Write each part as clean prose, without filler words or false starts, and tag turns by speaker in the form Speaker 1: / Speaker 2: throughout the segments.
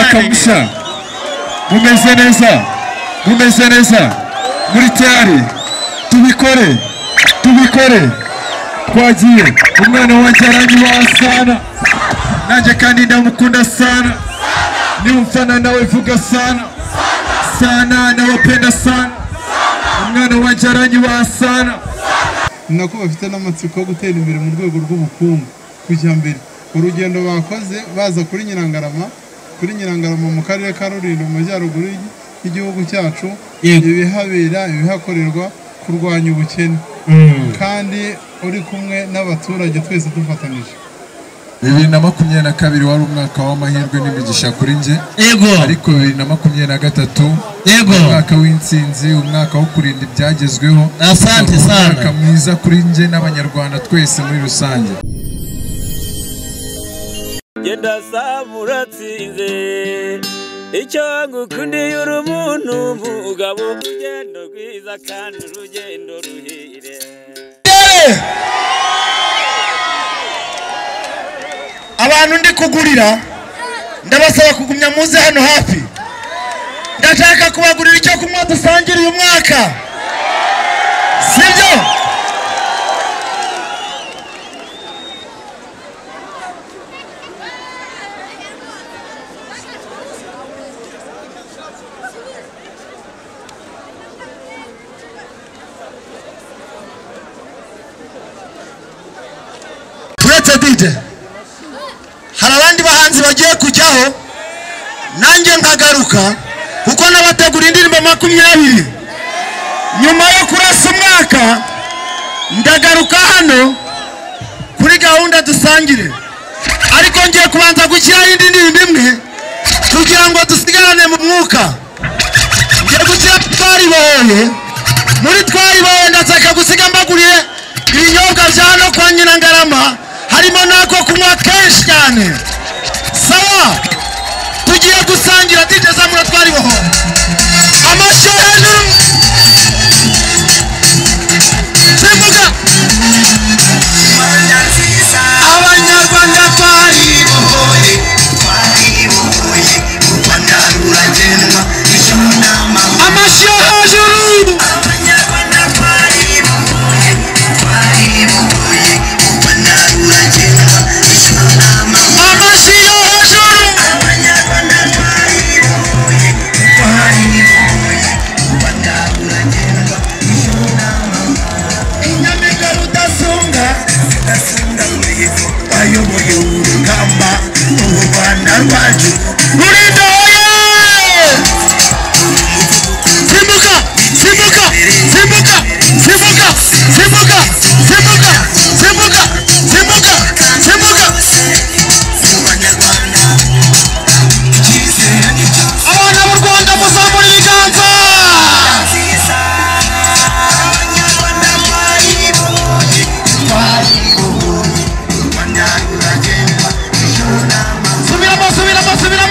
Speaker 1: Umwaka mushya. Mumeze neza. Mumeze neza. Muri tayari. Tubikore. Tubikore. Twagiye. Umwana wanjye aranyubaha sana. Nanjye kandi ndamukunda sana. Ni umfana nawe vuga sana. Sana nawapenda sana. Umwana wanjye aranyubaha sana.
Speaker 2: Ni nako bafite n'amatsiko yo gutera imbere mu rwego rw'ubukungu kujya mbere. Urugendo bakoze baza kuri Nyirangarama, kuri Nyirangarama mu karere ka Rulindo mu majyaruguru y'igihugu cyacu, ibihabera ibihakorerwa kurwanya ubukene, kandi uri kumwe n'abaturage twese dufatanije.
Speaker 1: 2022 wari umwaka w'amahirwe n'imigisha kuri nje.
Speaker 3: Yego.
Speaker 1: Ariko 2023
Speaker 3: yego,
Speaker 1: umwaka w'intsinzi, umwaka wo kurinda ibyagezweho.
Speaker 3: Asante sana.
Speaker 1: Umwaka mwiza kuri nje n'abanyarwanda twese muri rusange.
Speaker 4: Genda samuratsinze icyo ngukundiye uri umuntu mugabo, urugendo rwiza kandi urugendo ruhire.
Speaker 5: Abantu ndi kugurira ndabasaba kugumya muze hano hafi. Ndashaka kubagurira icyo kunywa dusangira uyu mwaka, sibyo? Turetse DJ, hari abandi bahanzi bagiye kujyaho nanjye nkagaruka, kuko nabategura indirimbo 20. Nyuma yo kurasa umwaka ndagaruka hano kuri gahunda dusangire, ariko ngiye kubanza gushyiraho indi ndirimbo imwe kugira ngo dusigarane mu mwuka. Ngiye gushyira Twaribohoye. Muri Twaribohoye ndashaka gusiga mbaguriye ibinyobwa bya hano kwa Nyirangarama, harimo n'ako kunywa kenshi cyane. Sawa, tugiye gusangira. DJ zamura Twaribohoye. Amashyi hejuru. Simbuka. Abanyarwanda twaribohoye,
Speaker 6: twaribohoye, u Rwanda ruragendwa ijoro n'amanywa.
Speaker 5: Amashyi hejuru.
Speaker 6: Abanyarwanda twaribohoye, twaribohoye, u Rwanda ruragendwa ijoro n'amanywa.
Speaker 5: Amashyi hejuru.
Speaker 6: Abanyarwanda twaribohoye, twaribohoye, u Rwanda ruragendwa ijoro n'amanywa.
Speaker 5: Inyamibwa Rudasumbwa,
Speaker 6: Rudasumbwa mihigo wayoboye urugamba, u Rwanda rwacu
Speaker 5: Rulindo oye! Simbuka, simbuka, simbuka, simbuka, simbuka, simbuka, simbuka, simbuka, simbuka.
Speaker 6: Abanyarwanda icyizere ni cyose.
Speaker 5: Abana b'u Rwanda muzamura ibiganza.
Speaker 6: Abanyarwanda twaribohoye, twaribohoye, u Rwanda ruragendwa ijoro n'amanywa.
Speaker 5: Subiramo, subiramo, subiramo.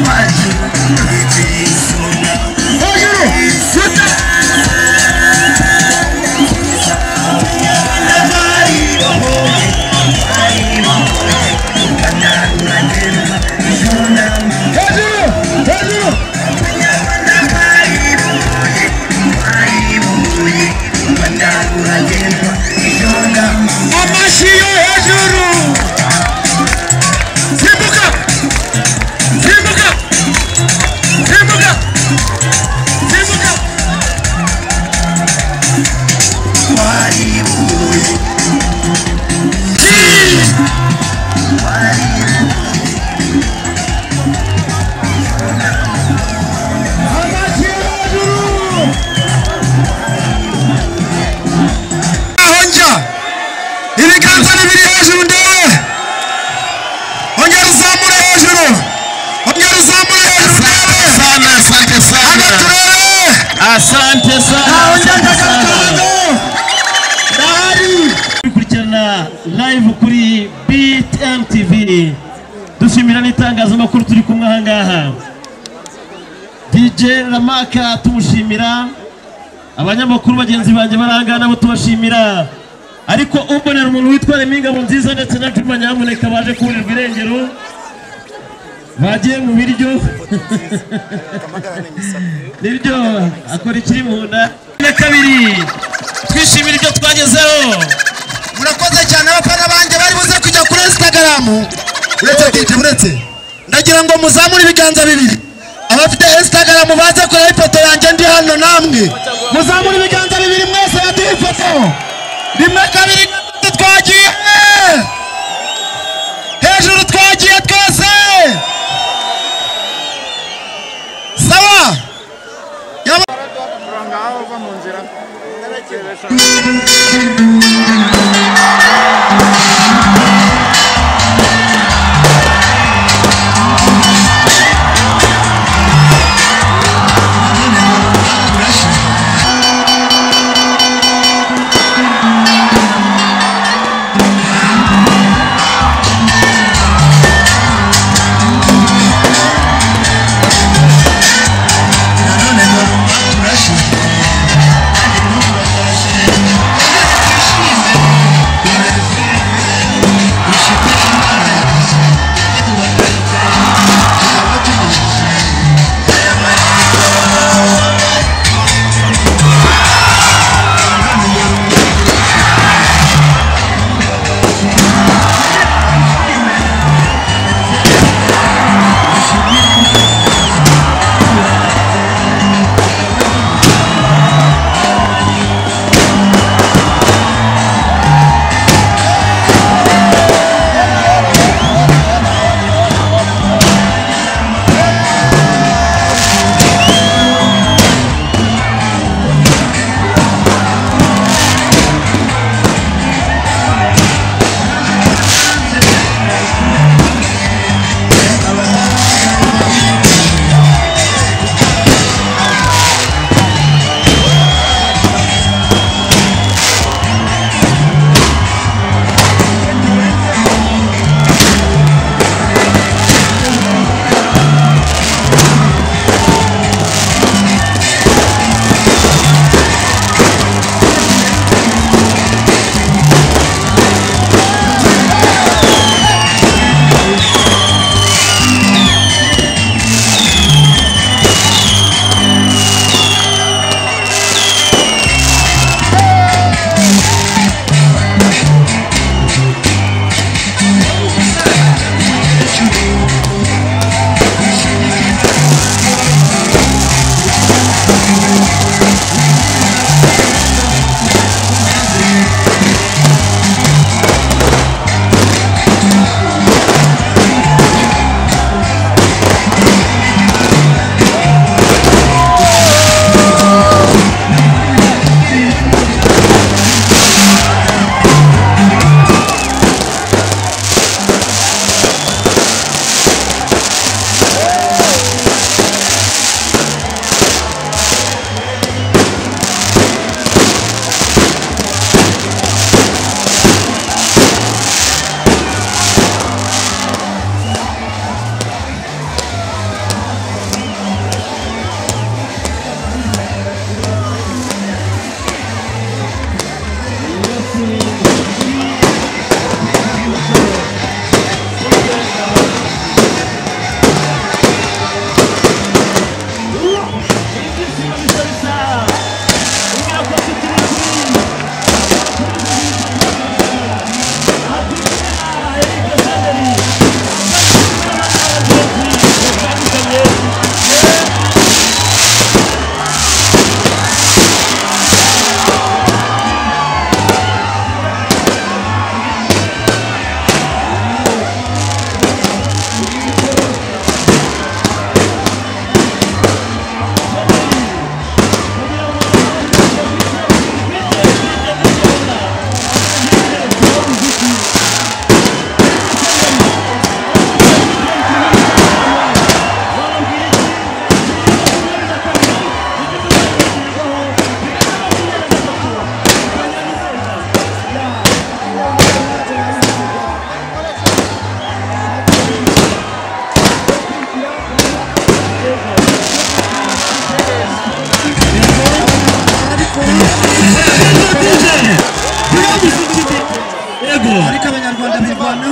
Speaker 6: rwacu rw'isonga.
Speaker 5: Hejuru yuta.
Speaker 6: Abanyarwanda baribohoye, baribohoye, u Rwanda ruragendwa ijyonama.
Speaker 5: Hejuru hejuru.
Speaker 6: Abanyarwanda baribohoye, baribohoye, u Rwanda ruragendwa ijyonama.
Speaker 5: Amashyi yo hejuru. Simbuka simbuka simbuka simbuka.
Speaker 6: Twaribohoye,
Speaker 5: Amashyi yo hejuru. Aho njya ibiganza bibiri hejuru ndebe. Ongera uzamure hejuru, ongera uzamure hejuru ndebe.
Speaker 3: Sana, asante
Speaker 5: Hano
Speaker 3: sana.
Speaker 5: turebe.
Speaker 4: Asante sana.
Speaker 5: Aho njya ndagaruka hano ndahari.
Speaker 4: Dukurikirana live kuri BTN TV, dushimira n'itangazamakuru turi kumwe aha ngaha. DJ Ramaka tumushimira, abanyamakuru bagenzi banjye bari aha ngaha nabo tubashimira, ariko umbonera umuntu witwa Remy Ngabonziza ndetse na Juma nyamuneka baje kuburirwa irengero, bagiye mu biryo nibyo akora ikiri mu nda. Na kabiri twishimira ibyo twagezeho.
Speaker 5: Murakoze cyane abafana banjye bari buze kujya kuri Instagram. Uretse DJ, uretse ndagira ngo muzamure ibiganza bibiri, abafite Instagram baze kureba ifoto yanjye ndi hano, namwe muzamure ibiganza bibiri mwese baduhe ifoto. Rimwe, kabiri, gatatu, twagiye hejuru, twagiye twese sawa.
Speaker 6: Nanone dore umwaka urashize, kandi n'ubu uratashye.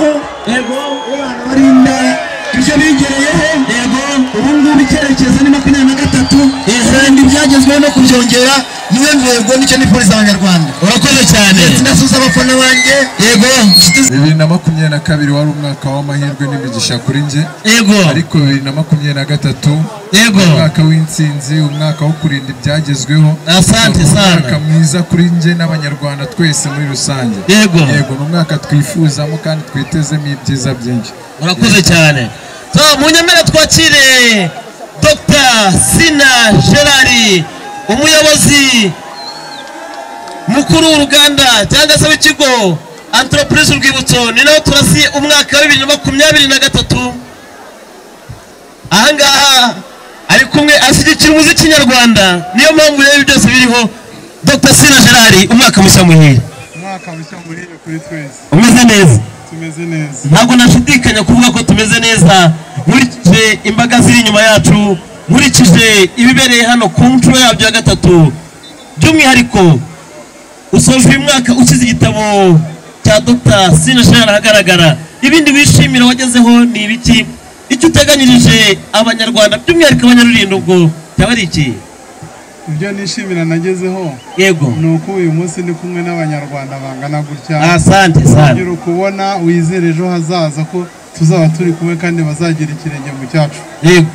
Speaker 5: Bigezeho.
Speaker 4: Yego.
Speaker 5: Barinda ibyo bigereyeho.
Speaker 4: Yego.
Speaker 5: Ubu ngubu icyerekezo ni 23. Kandi ibyagezweho no kubyongera niyo ntego, nicyo nifuriza Abanyarwanda.
Speaker 4: Urakoze cyane.
Speaker 5: Ndasuhuza abafana banjye.
Speaker 4: Yego.
Speaker 1: 2022 wari umwaka w'amahirwe n'imigisha kuri njye.
Speaker 4: Yego.
Speaker 1: Ariko 2023,
Speaker 4: Yego,
Speaker 1: umwaka w'intsinzi, umwaka wo kurinda ibyagezweho.
Speaker 4: Asante sana.
Speaker 1: Umwaka mwiza kuri njye n'Abanyarwanda twese muri rusange.
Speaker 4: Yego.
Speaker 1: Yego, ni umwaka twifuzamo kandi twitezemo ibyiza byinshi.
Speaker 4: Urakoze cyane. So munyemere twakire Dr Sina Gerard, umuyobozi mukuru w'uruganda cyangwa se w'ikigo Entreprise Urwibutso. Ni naho turasiye umwaka wa 2023. Ahangaha ari kumwe ashyigikira umuziki nyarwanda, niyo mpamvu rero byose biriho. Dr Sina Gerard, umwaka mushya muhire.
Speaker 2: Umwaka mushya muhire kuri twese.
Speaker 4: Umeze neza?
Speaker 2: Tumeze neza.
Speaker 4: Ntabwo nashidikanya kuvuga ko tumeze neza, nkurikije imbaga ziri inyuma yacu, nkurikije ibibereye hano ku nshuro yabyo ya 3. By'umwihariko usoje uyu mwaka ushyize igitabo cya Dr Sina Gerard ahagaragara. Ibindi wishimira wagezeho ni ibiki? Icyo uteganyirije Abanyarwanda by'umwihariko Abanyarulindo ubwo cyaba ari iki?
Speaker 2: Ibyo nishimira nagezeho,
Speaker 4: Yego,
Speaker 2: ni uko uyu munsi ndi kumwe n'Abanyarwanda bangana gutya.
Speaker 4: Asante sana.
Speaker 2: Kugira ukubona wizere ejo hazaza ko tuzaba turi kumwe kandi bazagira ikirenge mu cyacu.
Speaker 4: Yego.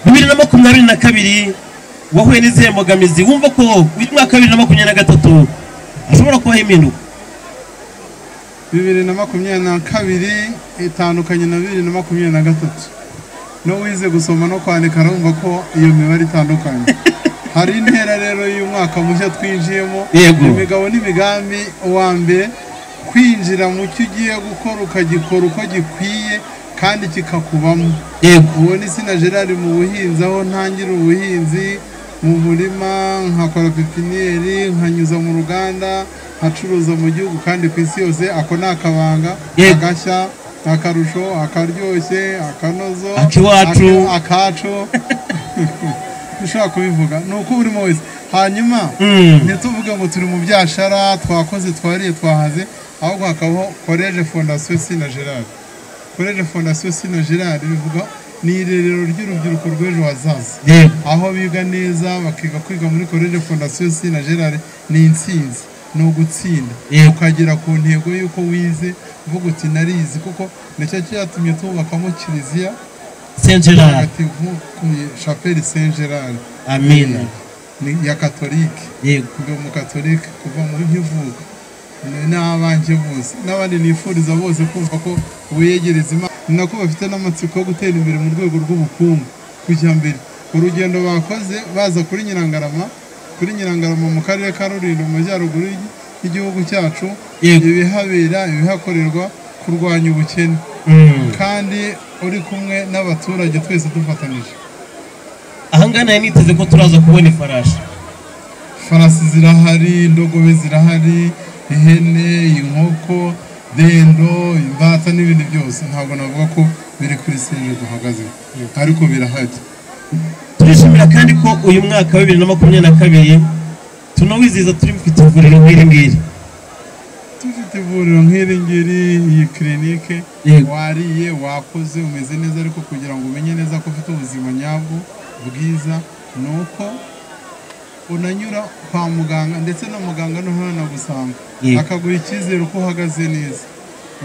Speaker 4: 2022 wahuye n'izihe mbogamizi wumva ko uyu mwaka wa 2023 ashobora kubaho impinduka?
Speaker 2: 2022 itandukanye na 2023. No wize gusoma no kwandika arumva ko iyo mibare itandukanye. Hari intera rero y'umwaka mushya twinjiyemo, imigabo n'imigambi. Uwa mbere, kwinjira mu cyo ugiye gukora ukagikora uko gikwiye kandi kikakubamo. Uwo ni Sina Gerard mu buhinzi, aho ntangira ubuhinzi mu murima, nkakora pepiniyeri, nkanyuza mu ruganda, nkacuruza mu gihugu kandi ku isi yose. Ako ni akabanga, agashya, akarusho, akaryoshye, akanozo,
Speaker 4: akiwacu,
Speaker 2: akacu. Ushobora kubivuga ni uko urimo wese. Hanyuma ntituvuge ngo turi mu byashara, twakoze, twariye, twahaze, ahubwo hakabaho College Fondation Sina Gerard. College Fondation Sina Gerard bivuga ni irerero ry'urubyiruko rw'ejo hazaza, aho biga neza, bakiga kwiga muri College Fondation Sina Gerard ni intsinzi, ni ugutsinda ukagera ku ntego y'uko wize, uvuga uti narizi, kuko nicyo cyatumye tubakamo kiliziya
Speaker 4: Saint Gerard,
Speaker 2: Chapelle Saint Gerard.
Speaker 4: Amina.
Speaker 2: Ni ya Katolike.
Speaker 4: Yego.
Speaker 2: Ndi umukatolike kuva mu nkivuka n'abanjye bose n'abandi nifuriza bose kumva ko wiyegereza Imana. Ni nako bafite n'amatsiko yo gutera imbere mu rwego rw'ubukungu, kujya mbere. Urugendo bakoze baza kuri Nyirangarama, kuri Nyirangarama mu karere ka Rulindo mu majyaruguru y'igihugu cyacu, ibihabera, ibihakorerwa, kurwanya ubukene, kandi uri kumwe n'abaturage twese dufatanije.
Speaker 4: Ahangana nari niteze ko turaza kubona ifarashi.
Speaker 2: Farasi zirahari, indogobe zirahari, ihene, inkoko, dendo, imbata n'ibindi byose. Ntabwo navuga ko biri kuri stage duhagazeho, ariko birahari.
Speaker 4: Turishimira kandi ko uyu mwaka wa 2022 tunawizihiza turi mufite ivuriro nk'iri ngiri.
Speaker 2: Tufite ivuriro nk'iri ngiri, iyi kirinike, wariye, wakoze, umeze neza, ariko kugira ngo umenye neza ko ufite ubuzima nyabwo bwiza ni uko unanyura kwa muganga, ndetse na muganga nturanagusanga akaguha icyizere uko uhagaze neza.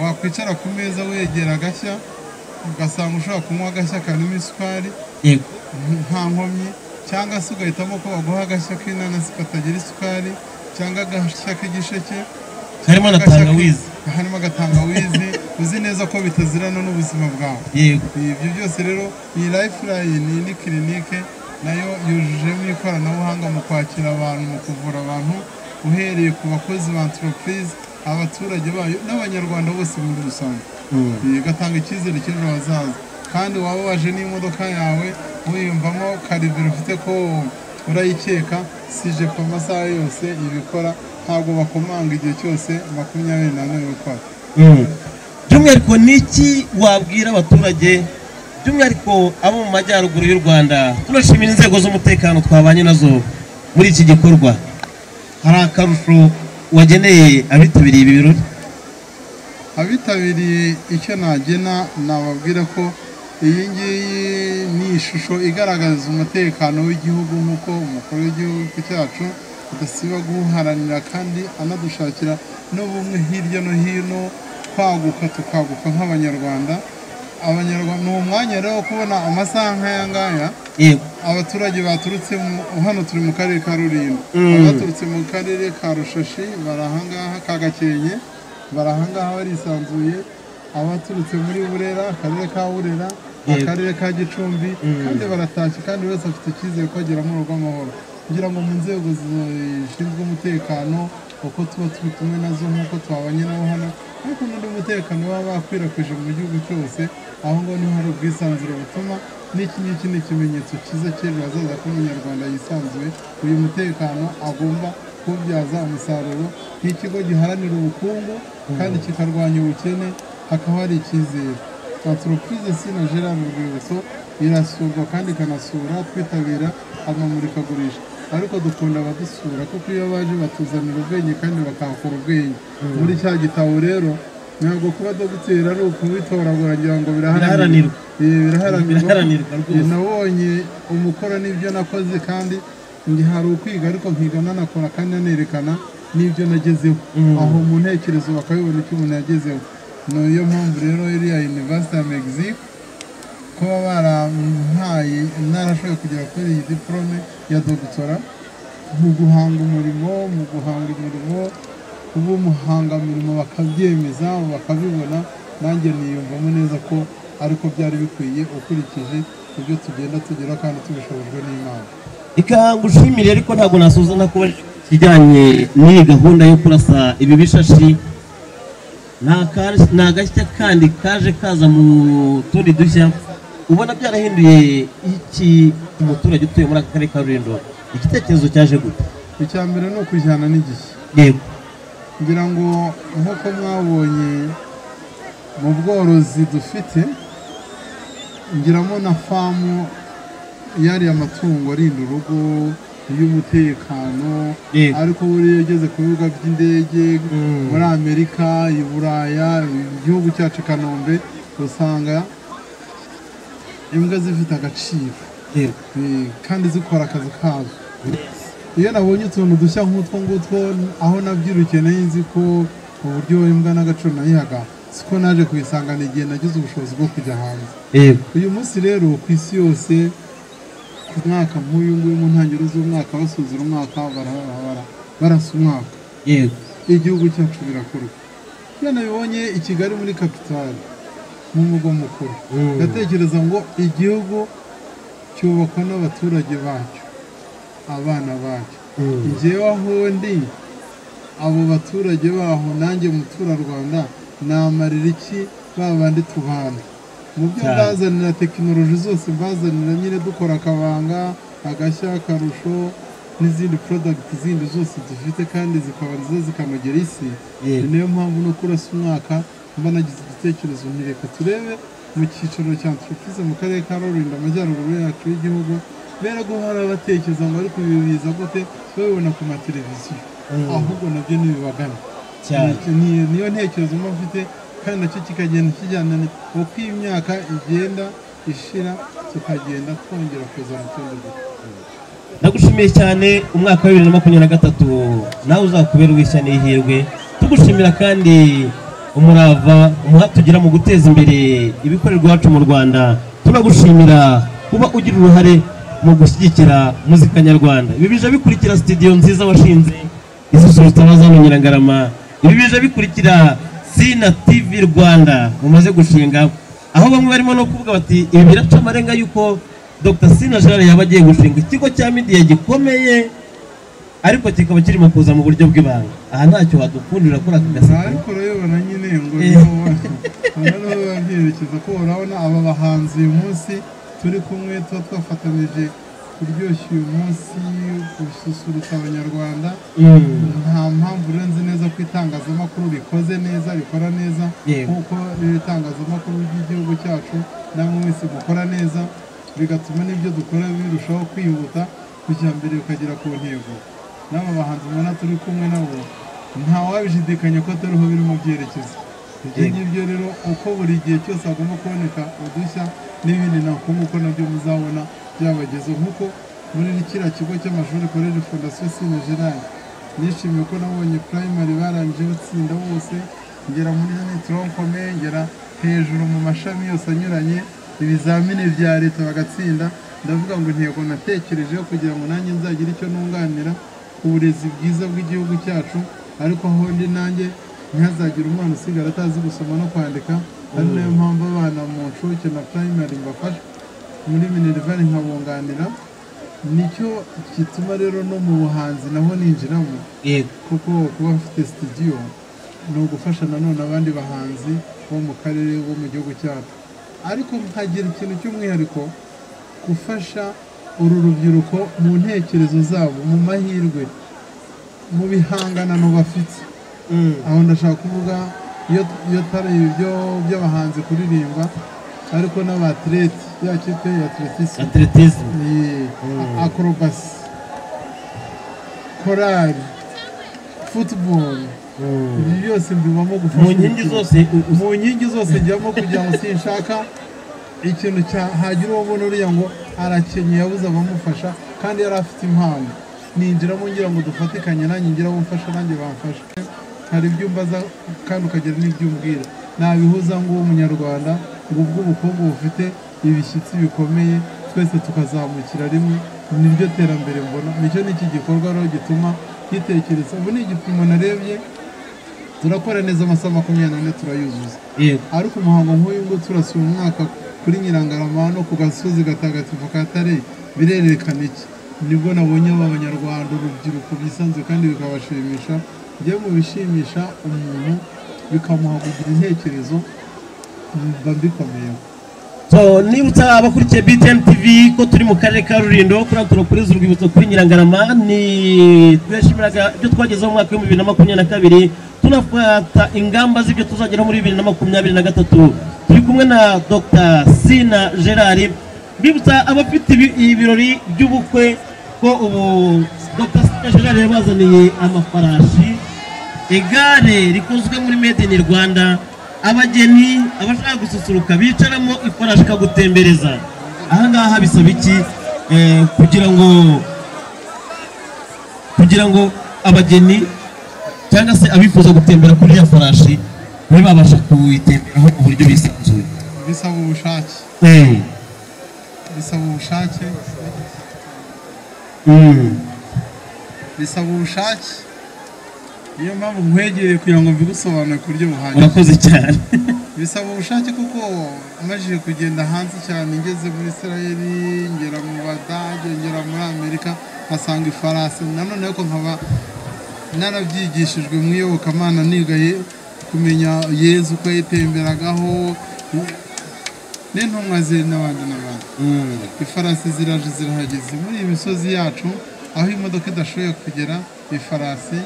Speaker 2: Wakwicara ku meza wegera agashya, ugasanga ushobora kunywa agashya karimo isukari nta nkomyi, cyangwa se ugahitamo ko baguha agashya k'inanasi katagira isukari, cyangwa agashya k'igisheke
Speaker 4: harimo na tangawizi,
Speaker 2: harimo agatangawizi, uzi neza ko bitazirana n'ubuzima bwawe. Ibyo byose rero iyi Lifeline ni kirinike nayo yujujemo ikoranabuhanga mu kwakira abantu, mu kuvura abantu, uhereye ku bakozi ba entreprise, abaturage bayo n'Abanyarwanda bose muri rusange. Igatanga icyizere cy'ejo hazaza. Kandi waba waje n'imodoka yawe wiyumvamo karibiro ufite ko urayikeka, sije ku masaha yose ibikora, ntabwo bakomanga igihe cyose 24 bikora.
Speaker 4: By'umwihariko niki wabwira abaturage, by'umwihariko abo mu majyaruguru y'u Rwanda? Tunashimira inzego z'umutekano twabanye nazo muri iki gikorwa. Hari akarusho wageneye abitabiriye ibi birori?
Speaker 2: Abitabiriye icyo nagena nababwira ko iyi ngiyi ni ishusho igaragaza umutekano w'igihugu, nk'uko umukuru w'igihugu cyacu adasiba guharanira kandi anadushakira n'ubumwe hirya no hino, kwaguka tukaguka nk'abanyarwanda. Abanyarwanda ni umwanya rero wo kubona amasaha nk'aya ngaya. Abaturage baturutse hano turi mu karere ka Rulindo, abaturutse mu karere ka Rushashi bari ahangaha, ka Gakenke bari ahangaha barisanzuye, abaturutse muri Burera, akarere ka Burera, akarere ka Gicumbi, kandi baratashye, kandi buri wese afite icyizere ko agera mu rugo amahoro. Kugira ngo mu nzego zishinzwe umutekano uko tuba turi kumwe nazo nk'uko twabanye nabo hano, ariko n'undi mutekano baba bakwirakwije mu gihugu cyose, aho ngaho niho hari ubwisanzure butuma n'iki ngiki ni ikimenyetso cyiza cy'ejo hazaza ko umunyarwanda yisanzuye. Uyu mutekano agomba kuwubyaza umusaruro nk'ikigo giharanira ubukungu kandi kikarwanya ubukene, hakaba hari icyizere. Entreprise Sina Gerard Urwibutso irasurwa kandi ikanasura, twitabira amamurikagurisha, ariko dukunda abadusura kuko iyo baje batuzanira ubwenge kandi bakahakura ubwenge. Muri cya gitabo rero ntabwo kuba dogiteri ari ukubitoragura, ngira ngo biraharanirwa. Biraharanirwa. Nabonye umukoro n'ibyo nakoze, kandi hari ukwiga ariko nkiga nanakora kandi nanerekana n'ibyo nagezeho, aho mu ntekerezo bakabibona icyo umuntu yagezeho. Niyo mpamvu rero iriya University ya Mexique kuba barampaye narashoboye kugera kuri iyi diplome ya doctora mu guhanga umurimo, kuba umuhangamirimo bakabyemeza bakabibona, nanjye niyumvamo neza ko ariko byari bikwiye ukurikije ibyo tugenda tugera kandi tubishobojwe n'Imana.
Speaker 4: Reka ngushimire, ariko ntabwo nasoza ntakubajije ikijyanye n'iyi gahunda yo kurasa ibi bishashi. Ni agashya kandi kaje kaza mu tundi dushya, ubona byarahinduye iki umuturage utuye muri aka karere ka Rulindo? Igitekerezo cyaje gute?
Speaker 2: Icya mbere ni ukujyana n'igihe.
Speaker 4: Yego.
Speaker 2: Ngira ngo nk'uko mwabonye mu bworozi dufite, ngiramo na famu yari amatungo arinda urugo y'umutekano, ariko buriya ugeze ku bibuga by'indege muri Amerika, i Buraya, igihugu cyacu Kanombe, usanga imbwa zifite agaciro kandi zikora akazi kazo. Iyo nabonye utuntu dushya nk'utwo ngutwo, aho nabyirukiye nari nzi ko uburyo imbwa n'agaciro nayihaga, siko naje kubisangana igihe nagize ubushobozi bwo kujya hanze. Uyu munsi rero ku isi yose, ku mwaka nk'uyu nguyu, mu ntangiriro z'umwaka basuzura umwaka, barasa umwaka. Igihugu cyacu birakorwa. Iyo nabibonye i Kigali muri kapitali mu murwa mukuru, ndatekereza ngo igihugu cyubakwa n'abaturage bacyo, abana bacyo. Njyewe aho ndi, abo baturage baho nanjye muturarwanda namarira iki ba bandi tubana? Mu byo mbazanira tekinoloji zose mbazanira nyine, dukora akabanga, agashya, akarusho n'izindi product zindi zose dufite kandi zikaba nziza zikanogera isi. Niyo mpamvu no kurasa umwaka mba nagize igitekerezo nti reka turebe mu cyicaro cya entreprise mu karere ka Rulindo, amajyaruguru yacu y'igihugu, bere guhora batekereza ngo ariko ibi biza gute, babibona ku mateleviziyo, ahubwo nabyo ntibibagana. Niyo ntekerezo mba mfite, kandi nacyo kikagenda kijyana uko imyaka igenda ishira, tukagenda twongera kuzana utundi dushya.
Speaker 4: Ndagushimiye cyane, umwaka wa 2023 nawe uzakubera uwishya n'ihirwe. Tugushimira kandi umurava umuhate ugira mu guteza imbere ibikorerwa iwacu mu Rwanda. Tunagushimira kuba ugira uruhare mu gushyigikira muzika nyarwanda. Ibi bije bikurikira studio nziza washinze isusurutsa abaza mu Nyirangarama. Ibi bije bikurikira Sina TV Rwanda mumaze gushinga, aho bamwe barimo no kuvuga bati ibi biraca amarenga yuko Dr Sina Gerard yaba agiye gushinga ikigo cya media gikomeye, ariko kikaba kirimo kuza mu buryo bw'ibanga. Aha ntacyo wadukundira kuri aka gaseke.
Speaker 2: Ariko urabibona nyine ngo niho babyerekeza ko urabona aba bahanzi uyu munsi turi kumwe, tuba twafatanije kuryoshya uyu munsi, gususurutsa abanyarwanda. Nta mpamvu urenze neza ko itangazamakuru rikoze neza, rikora neza nk'uko itangazamakuru ry'igihugu cyacu namwe mwese mukora neza, bigatuma n'ibyo dukora birushaho kwihuta kujya mbere bikagera ku ntego. N'aba bahanzi ubona turi kumwe nabo, nta wabishidikanya ko atariho biri mu byerekezo. Ibyo ngibyo rero uko buri gihe cyose hagomba kuboneka udushya n'ibindi nako nabyo muzabona byabagezeho. Nk'uko muri kiriya kigo cy'amashuri Collège Fondation Sina Gerard, nishimiye ko nabonye primary barangije batsinda bose, ngera muri tronc commun, ngera hejuru mu mashami yose anyuranye, ibizamini bya leta bagatsinda. Ndavuga ngo intego natekerejeho kugira ngo nanjye nzagire icyo nunganira ku burezi bwiza bw'igihugu cyacu, ariko aho ndi nanjye ntihazagire umwana usigara atazi gusoma no kwandika. Ari nayo mpamvu abana mu nshuke na primary mbafasha muri minerval nkabunganira. Nicyo gituma rero no mu buhanzi naho ninjiramo, kuko kuba mfite studio ni ugufasha nanone abandi bahanzi bo mu karere, bo mu gihugu cyacu, ariko nkagira ikintu cy'umwihariko gufasha uru rubyiruko mu ntekerezo zabo, mu mahirwe, mu bihanganano bafite. Aho ndashaka kuvuga iyo atari ibyo by'abahanzi kuririmba, ariko n'abatlete, ya kipe ya athlétisme, acrobatie, korali, football, ibi byose mbibamo gufasha
Speaker 4: mu nkingi zose.
Speaker 2: Mu nkingi zose njyamo kugira ngo sinshaka ikintu hagira uwo mbona uriya ngo arakenye yabuze abamufasha kandi yari afite impano. Ninjiramo ngira ngo dufatikanye, nanjye ngira abamufasha nanjye bamfasha. Hari ibyo umbaza kandi ukagira n'ibyo umbwira, nabihuza ngo uwo munyarwanda ngo ubw'ubukungu bufite ibishyitsi bikomeye, twese tukazamukira rimwe, niryo terambere mbona. Nicyo n'iki gikorwa rero gituma gitekereza. Ubu ni igipimo narebye, turakora neza amasaha 24 turayuzuza, ariko umuhango nk'uyu ngo turasuye umwaka kuri Nyirangarama no ku gasozi gatagatifu ka Tare, birerekana iki? Nibwo nabonye aba banyarwanda urubyiruko bisanzwe kandi bikabashimisha. Njye mu bishimisha umuntu bikamuha kugira intekerezo, mba mbikomeyeho.
Speaker 4: So nibutsa abakurikiye BTN TV ko turi mu karere ka Rulindo, kuri turakoreza urwibutso kuri Nyirangarama. Ni twishimiraga ibyo twagezeho mu mwaka wa 2022, tunafata ingamba z'ibyo tuzageraho muri 2023. Turi kumwe na Dr Sina Gerard. Bibutsa abafite ibirori by'ubukwe ko ubu Dr Sina Gerard yabazaniye amafarashi, igare rikozwe muri Made in Rwanda, abageni abashaka gususuruka bicaramo, ifarashi ikagutembereza. Aha ngaha bisaba iki kugira ngo abageni cyangwa se abifuza gutembera kuri ya farashi babe babasha kuyitemberaho mu buryo bisanzuye?
Speaker 2: Bisaba ubushake. Bisaba ubushake. Bisaba ubushake. Niyo mpamvu nkwegereye kugira ngo mbigusobanure ku buryo buhagije.
Speaker 4: Urakoze cyane.
Speaker 2: Bisaba ubushake kuko amajije kugenda hanze cyane, ngeze muri Israel, ngera mu Badage, ngera muri Amerika, nkasanga ifarasi. Nanone ariko nkaba narabyigishijwe mu iyobokamana, nigaye kumenya Yezu uko yitemberagaho n'intumwa ze n'abandi n'abandi. Ifarasi ziraje zirahageze muri iyi misozi yacu aho imodoka idashoboye kugera, ifarasi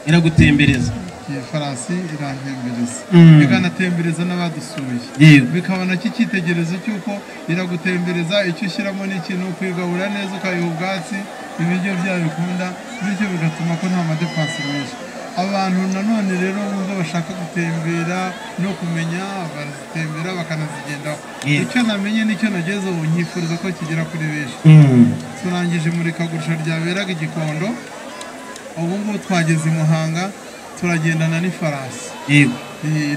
Speaker 4: iragutembereza.
Speaker 2: Ifarasi irantembereza, ikanatembereza n'abadusuye, bikaba nacyo icyitegererezo cy'uko iragutembereza. Icyo ushyiramo ni ikintu, kuyigabura neza, ukayiha ubwatsi, ibiryo byayo bikunda, bityo bigatuma ko nta madepansi menshi. Abantu nanone rero bumva bashaka gutembera no kumenya, barazitembera bakanazigendaho. Icyo namenye nicyo nageze ubu, nyifuriza ko kigera kuri benshi. Turangije imurikagurisha ryaberaga i Gikondo, ubu ngubu twageze i Muhanga, turagendana n'ifarasi.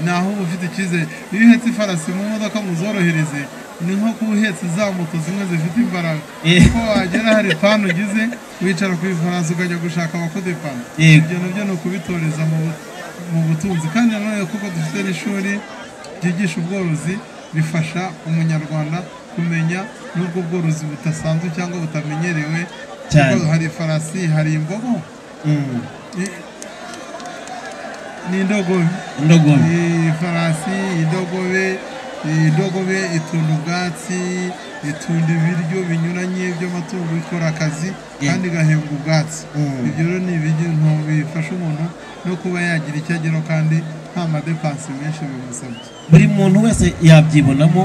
Speaker 2: Naho uba ufite icyizere, iyo uhetse ifarasi mu modoka ngo uzorohereze, ni nko kuba uhetse za moto zimwe zifite imbaraga, kuko wagera hari panu ugize, wicara ku ifarasi ukajya gushaka abakudepana. Ibyo nabyo ni ukubitoreza mu butunzi. Kandi nanone kuko dufite n'ishuri ryigisha ubworozi, bifasha umunyarwanda kumenya n'ubwo bworozi budasanzwe cyangwa butamenyerewe. Kuko hari ifarasi, hari imbogo, ni indogobe. Ifarasi, indogobe. Indogobe itunda ubwatsi, itunda ibiryo binyuranye by'amatungo, ikora akazi kandi igahembwa ubwatsi. Ibyo rero ni ibintu bifasha umuntu no kuba yagira icyo ageraho kandi nta madepansi menshi bimusabye.
Speaker 4: Buri muntu wese yabyibonamo,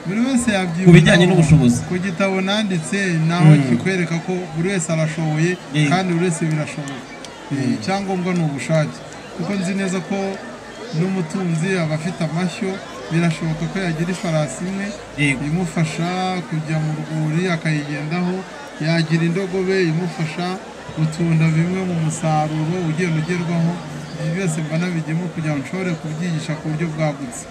Speaker 2: buri wese yabyibonamo
Speaker 4: ku bijyanye n'ubushobozi.
Speaker 2: Ku gitabo nanditse naho kikwereka ko buri wese arashoboye kandi buri wese birashoboka. Icyangombwa ni ubushake, kuko nzi neza ko N'umutunzi aba afite amashyo, birashoboka ko yagira ifarasi imwe imufasha kujya mu rwuri akayigendaho, yagira indogobe imufasha gutunda bimwe mu musaruro ugenda ugerwaho. Ibi byose mba nabigiyemo kugira ngo nshobore kubyigisha ku buryo bwagutse.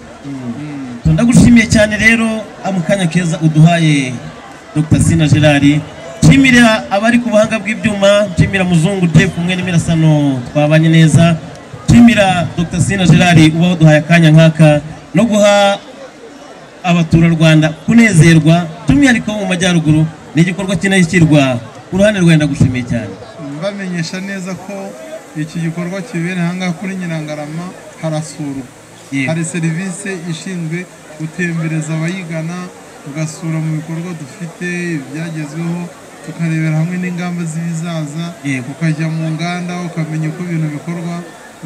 Speaker 4: Ndagushimiye cyane rero mu kanya keza uduhaye Dr Sina Gerard. Nshimira abari ku buhanga bw'ibyuma, nshimira Muzungu Jeff umwe n'imirasano twabanye neza, nshimira Dr Sina Gerard uba waduhaye akanya nk'aka no guha abaturarwanda kunezerwa, by'umwihariko mu majyaruguru. Ni igikorwa kinashyirwa ku ruhande rwawe, ndagushimiye cyane.
Speaker 2: Bamenyesha neza ko iki gikorwa kibera aha ngaha kuri Nyirangarama harasurwa. Hari serivisi ishinzwe gutembereza abayigana, ugasura mu bikorwa dufite ibyagezweho, tukarebera hamwe n'ingamba z'ibizaza, ukajya mu nganda ukamenya uko ibintu bikorwa,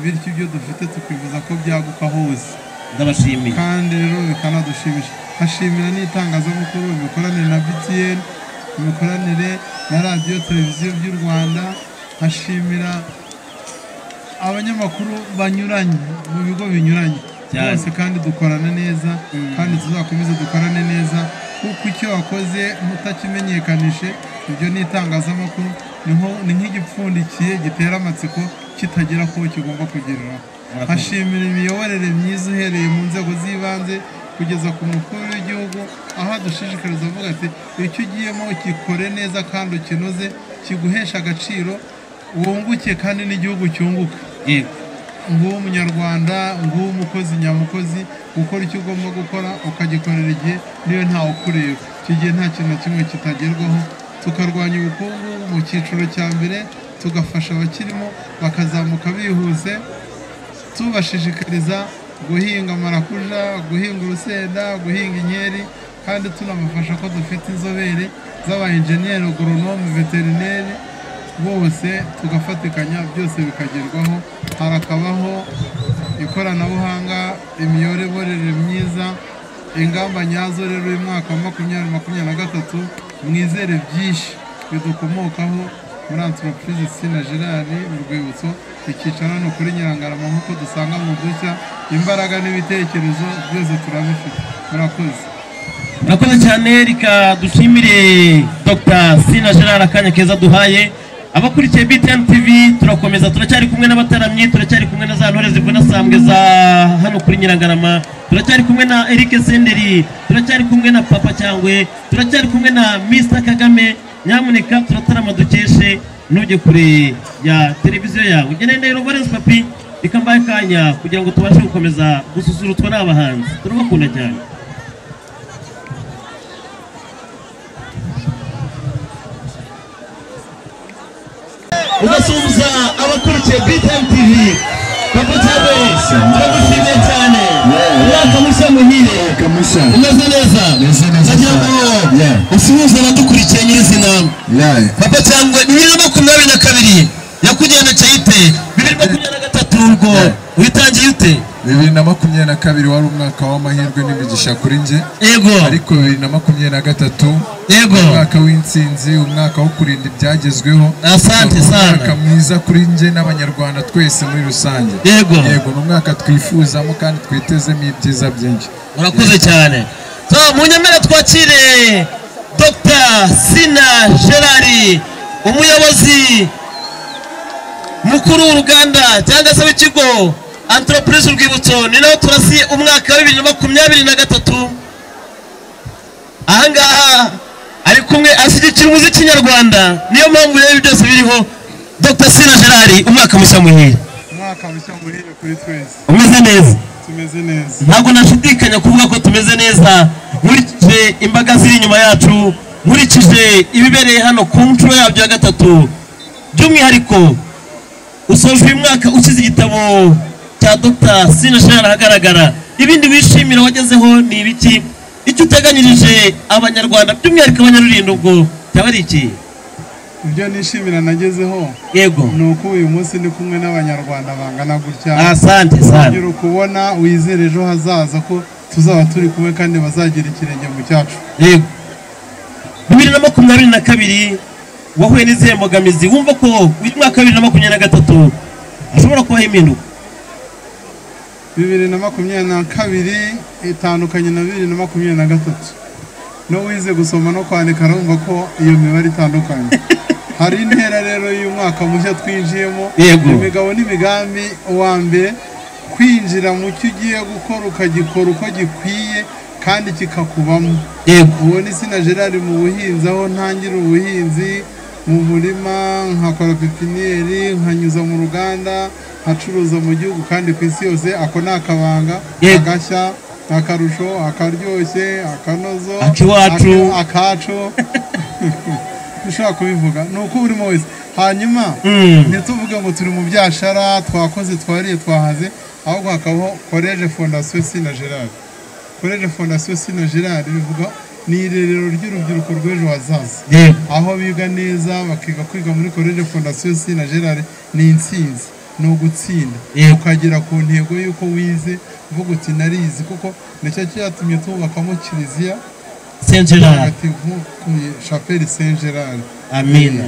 Speaker 2: bityo ibyo dufite tukifuza ko byaguka hose.
Speaker 4: Ndabashimiye
Speaker 2: kandi rero bikanadushimisha. Hashimira n'itangazamakuru, imikoranire na BTN, imikoranire na radiyo televiziyo by'u Rwanda, hashimira abanyamakuru banyuranye mu bigo binyuranye bose, kandi dukorana neza, kandi tuzakomeza dukorane neza, kuko icyo wakoze mutakimenyekanishe ibyo ni itangazamakuru, ni nk'igipfundikiye gitera amatsiko kitagera ko kigomba kugereraho. Hashimira imiyoborere myiza uhereye mu nzego z'ibanze kugeza ku mukuru w'igihugu, aho adushishikariza avuga ati icyo ugiyemo gikore neza kandi ukinoze, kiguhesha agaciro, wunguke kandi n'igihugu cyunguke. Nguwo umunyarwanda, nguwo umukozi nyamukozi, gukora icyo ugomba gukora ukagikorera igihe niyo ntawe ukureba. Icyo gihe nta kintu na kimwe kitagerwaho. Tukarwanya ubukungu mu cyiciro cya mbere, tugafasha abakirimo bakazamuka bihuse, tubashishikariza guhinga marakuja, guhinga urusenda, guhinga inkeri, kandi tunabafasha ko dufite inzobere z'aba engineer, agronome, veterineri, bose tugafatikanya byose bikagerwaho. Harakabaho ikoranabuhanga, imiyoborere myiza, ingamba nyazo. Rero uyu mwaka wa 2023 mwizere byinshi bidukomokaho muri entreprise Sina Gerard mu Rwibutso. Icyicaro ni kuri Nyirangarama nk'uko dusanga mu dushya, imbaraga n'ibitekerezo byose turabifite. Murakoze.
Speaker 4: Murakoze cyane. Reka dushimire Dr Sina Gerard akanya keza duhaye. Abakurikiye BTN TV turakomeza, turacyari kumwe n'abataramyi, turacyari kumwe na za ntore zivuna sambwe za hano kuri Nyirangarama, turacyari kumwe na Eric Senderi, turacyari kumwe na Papa Cyangwe, turacyari kumwe na Mr Kagame. Nyamuneka turatarama dukeshe, ntujye kure ya televiziyo yawe. Ugende ndahiro Valens Papi, reka mbahe akanya kugira ngo tubashe gukomeza gususurutswa n'abahanzi. Turabakunda cyane. Ugasuhuza abakurikiye BTN TV. Papa Cyangwe, turagushimiye cyane. Umwaka mushya muhire. Umeze neza. Ndagira ngo usuhuze abadukurikiye nyirizina. Papa Cyangwe, 2022 yakugendekeye ite? 2023 ubwo witangiye ute?
Speaker 1: 2022 wari umwaka w'amahirwe n'imigisha kuri njye. Ariko 2023
Speaker 4: yego,
Speaker 1: umwaka w'intsinzi, umwaka wo kurinda ibyagezweho.
Speaker 4: Asante sana.
Speaker 1: Umwaka mwiza kuri njye n'abanyarwanda twese muri rusange.
Speaker 4: Yego,
Speaker 1: ni umwaka twifuzamo kandi twitezemo ibyiza byinshi.
Speaker 4: Murakoze cyane. So munyemere twakire Dr Sina Gerard, umuyobozi mukuru w'uruganda cyangwa se w'ikigo Entreprise Urwibutso. Ni naho turasiye umwaka wa 2023. Ahangaha ari kumwe ashyigikira umuziki nyarwanda, niyo mpamvu rero byose biriho. Dr Sina Gerard, umwaka mushya muhire.
Speaker 2: Umwaka mushya muhire kuri twese.
Speaker 4: Umeze neza?
Speaker 2: Tumeze neza.
Speaker 4: Ntabwo nashidikanya kuvuga ko tumeze neza, nkurikije imbaga ziri inyuma yacu, nkurikije ibibereye hano ku nshuro yabyo ya gatatu. By'umwihariko usoje uyu mwaka ukize igitabo cya Dr Sina Gerard ahagaragara. Ibindi wishimira wagezeho ni ibiki? Icyo uteganyirije abanyarwanda by'umwihariko abanyarulindo ubwo cyaba ari iki?
Speaker 2: Ibyo nishimira nagezeho,
Speaker 4: yego,
Speaker 2: ni uko uyu munsi ndi kumwe n'abanyarwanda bangana gutya.
Speaker 4: Asante sana.
Speaker 2: Kugira ukubona wizere ejo hazaza ko tuzaba turi kumwe kandi bazagira ikirenge mu cyacu.
Speaker 4: Yego. 2022 wahuye n'izihe mbogamizi wumva ko uyu mwaka wa 2023 ashobora kubaho impinduka?
Speaker 2: 2022 itandukanye na 2023. No wize gusoma no kwandika arumva ko iyo mibare itandukanye. Hari intera rero y'umwaka mushya twinjiyemo, imigabo n'imigambi. Uwa mbere kwinjira mu cyo ugiye gukora ukagikora uko gikwiye kandi kikakubamo. Uwo ni Sina Gerard mu buhinzi, aho ntangira ubuhinzi mu murima, nkakora pepiniyeri, nkanyuza mu ruganda, nkacuruza mu gihugu kandi ku isi yose. Ako ni akabanga, agashya, akarusho, akaryoshye, akanozo, akacu dushobora kubivuga ni uko urimo wese. Hanyuma ntituvuge ngo turi mu byashara, twakoze, twariye, twahaze, ahubwo hakabaho Collège Fondation Sina Gerard. Collège Fondation Sina Gerard bivuga ni irerero ry'urubyiruko rw'ejo hazaza, aho biga neza bakiga kwiga muri Collège Fondation Sina Gerard. Ni intsinzi, ni ugutsinda ukagera ku ntego y'uko wize, uvuga uti narizi, kuko nicyo cyatumye tubakamo kiliziya
Speaker 4: Saint Gerard,
Speaker 2: Chapelle Saint Gerard.
Speaker 4: Amina.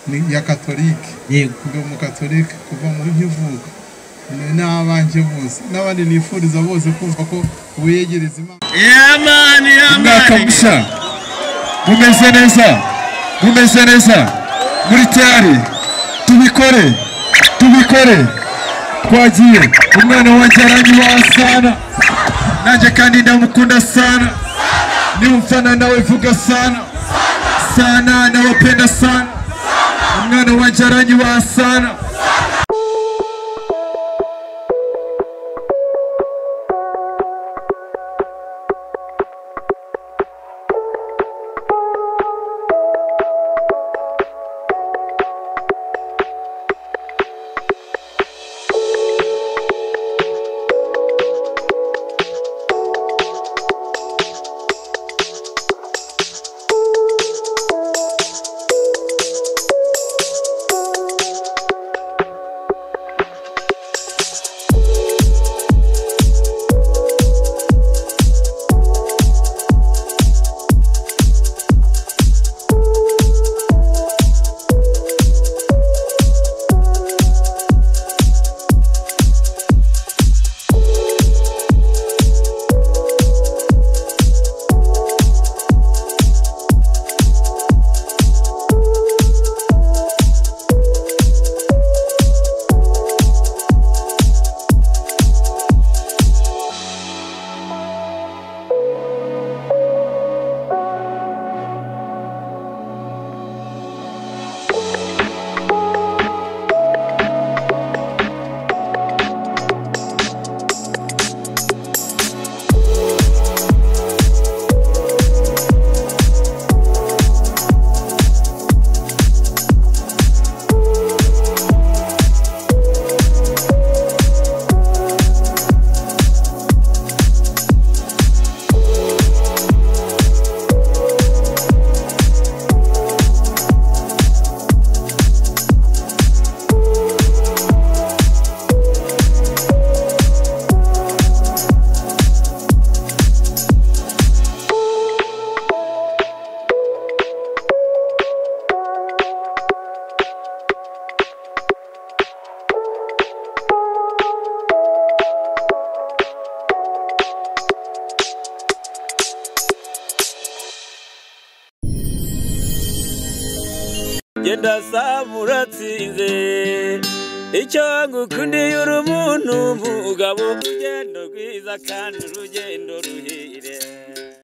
Speaker 2: Ni ya Katolike. Ndi umukatolike kuva mu nkivuka n'abanje bose n'abandi nifuriza bose kumva ko wiyegereza Imana.
Speaker 4: Yamani
Speaker 1: Umwaka mushya, mumeze neza, mumeze neza, muri tayari, tubikore, tubikore, twagiye. Umwana wanjye aranyubaha sana, nanjye kandi ndamukunda sana, nimfana nawe vuga sana sana, nawapenda sana, umwana wanjye aranyubaha sana.
Speaker 3: Genda samuratsinze icyo ngukundiye uri umuntu mugabo, urugendo rwiza kandi urugendo ruhire.